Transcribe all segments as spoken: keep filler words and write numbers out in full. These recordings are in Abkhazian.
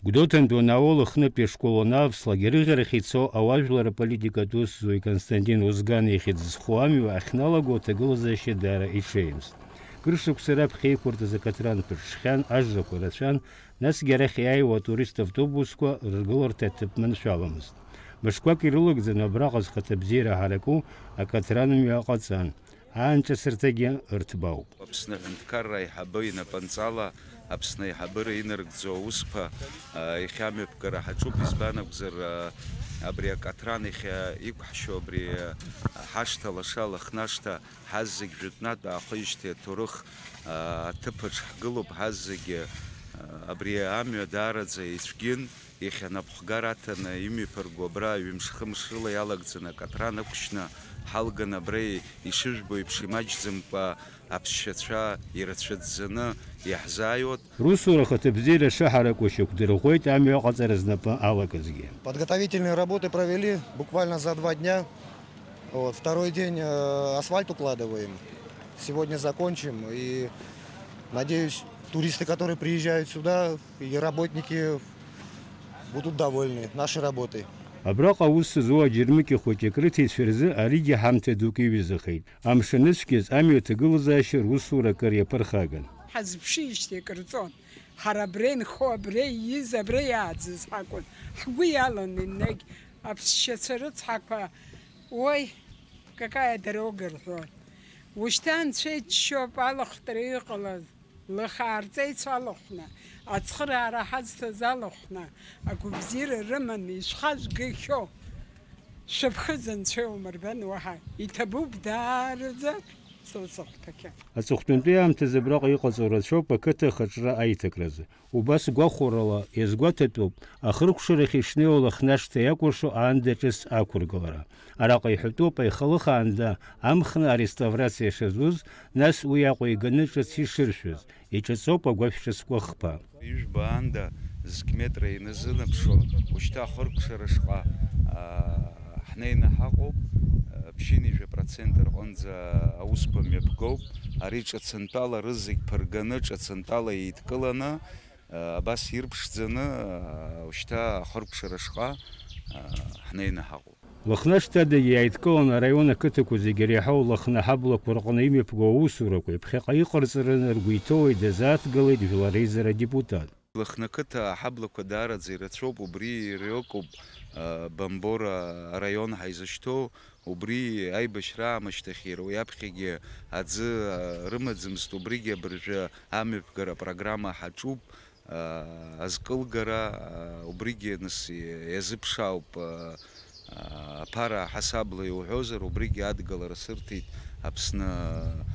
Гәдоуҭантәи уанаауа Лыхнытәи ашкол уанаавслак, ирыӷьарахь ицо ауаажәлар аполитикатә усзуҩ Константин Узган ихьӡ зху амҩа ахьналаго аҭагылазаашьа даара иҽеимст. Кыр шықәса раԥхьа иқәыртыз акаҭрантә рҽхьан, ажрақәа рацәан, насгьы арахь иааиуа атурист автобусқәа рыргыларҭа ҭыԥ маншәаламызт. Мышқәак ирылагӡаны абраҟа зхаҭабзиара ҳараку акаҭранмҩа ҟаҵан. Аанҿасырҭагьы рҭбаауп. Аԥсны аҳәынҭқарра аиҳабы инапынҵала Аԥсны аиҳабыра инарыгӡо аусқәа, а, иахьа амҩаԥгара ҳаҿуп, избан акәзар, а, абри акаҭран иахьа иқәҳшьо абри, а, ҳашҭа лаша Лыхнашҭа ҳаззегь жәытәнатә аахижьҭеи аҭоурых, а, аҭыԥаҿ ҳгылоуп ҳаззегьы, а, абри амҩа даараӡа ицәгьын. Иахьа напхгара аҭаны имҩаԥырго абра ҩымш-хымш рыла иалагӡаны акаҭран ықәшьны ҳалганы абра ишыжәбо еиԥш имаҷӡамкәа аԥсшьацәа ирацәаӡаны иаҳзааиуеит. Русура ахаҭабзиара шаҳараку шьақәдырӷәӷәеит амҩа аҟаҵара знапы алакызгьы. Подготовительные работы провели буквально за два дня. Вот, второй день, э, асфальт укладываем. Сегодня закончим. И, надеюсь, туристы, которые приезжают сюда, и работники будут довольны нашей работой. Абраҟа аус зуа аџьармыкьа хәыҷык рыҭеицәа рзы аригьы ҳамҭа дук иҩызахеит. Амш аныцәгьаз, амҩа аҭагылазаашьа русура акыр иаԥырхаган. Ҳазԥшижьҭеи акыр ҵуан. Ҳара абра инхо, абра ииз, абра иааӡаз ҳакәын. Ҳгәы иалан енагь аԥсшьацәа рыцҳақәа, уаи, какая дорога рҳәон. Ушьҭа анцәа иччоуп, алахәтара иҟалаз. Лыхаарҵеицәа алахәны, ацхыраара ҳазҭаз алахәны, агәабзиара рыманы ишәхазгахьоу, шәыԥхыӡ анцәа иумырбан уаҳа. Иҭабуп даараӡа сусахәҭахьы. Аҵыхәтәантәи аамҭазы абраҟа иҟаҵоу рацәоуп ақыҭа ахаҿра аиҭакразы. Убас гәахәарала иазгәаҭатәуп ахыркәшарахь ишнеиуа Лыхнашҭа иакәыршо аанда ҿыц ақәыргылара. Араҟа иҳәатәуп аихалых аанда амхны ареставрациа шазуз, нас уи Аҟәа иганы ҿыц ишыршәыз, иҿыҵоуп агәашә ҿыцқәа хԥа. Ижәба аанда зқь метра иназынаԥшуа, ушьҭа ахыркәшара шҟа, аа, ҳнеины ҳаҟоуп, ԥшьынҩажәа процент рҟынӡа аусқәа мҩаԥгоуп. Ари ҿыцынтәала рызегь ԥырганы, ҿыцынтәала еидкыланы, абас ирԥшӡаны, ушьҭа ахыркәшара шҟа ҳнеины ҳаҟоуп. Лыхнашҭадагьы иааидкыланы араион ақыҭақәа зегьы иреиҳау Лыхны аҳаблақәа рҟны имҩаԥгоу аусурақәеи ԥхьаҟа иҟарҵараны ргәы иҭоуи дазааҭгылеит жәлар реизара адепутат. Лыхны ақыҭа аҳаблақәа даараӡа ирацәоуп, убри иреиуоуп, а, Бамбора араион ҳаизышьҭоу, убри аибашьра аамышьҭахь иара уи аԥхьагьы аӡы, а, рымаӡамызт, убригьы абыржәы амҩаԥгара апрограмма ҳаҿуп, а, азкылгара, а, убригьы нас иазыԥшаауп, а, а, аԥара ҳасабла иуҳәозар, убригьы адгылара сырҭеит Аԥсны, а,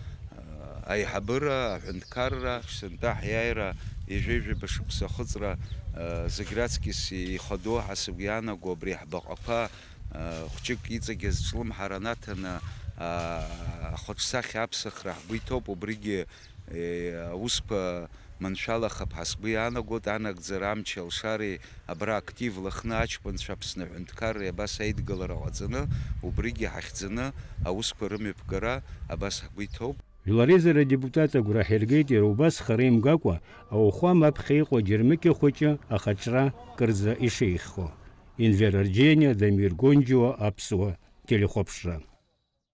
аиҳабыра, аҳәынҭқарра, сынтәа ҳиааира ҩажәа-ҩажәаба шықәса ахыҵра, а, зегь раҵкьыс ихадоу ҳәа сыгәы иаанаго абри ҳбаҟақәа, а, хәҷык иҵегь азҿлымҳара анаҭаны, а, ахәаҽсахьа аԥсахра ҳгәы иҭоуп, убригьы, е, аусқәа маншәалахап ҳәа сгәы иаанагоит, анагӡара амч алшареи абра актив Лыхны аҷкәынцәа Аԥсны аҳәынҭқарреи абас аидгылара ҟаҵаны, убригьы ҳахьӡаны аусқәа рымҩаԥгара абас ҳгәы иҭоуп. Жәлар реизара адепутат агәра ҳиргеит иара убас хара имгакәа ауахәама аԥхьа иҟоу аџьармыкьа хәыҷы ахаҿра кырӡа ишеиӷьхо. Енвер Арџьениа, Дамир Гонџьуа, Аԥсуа телехәаԥшра.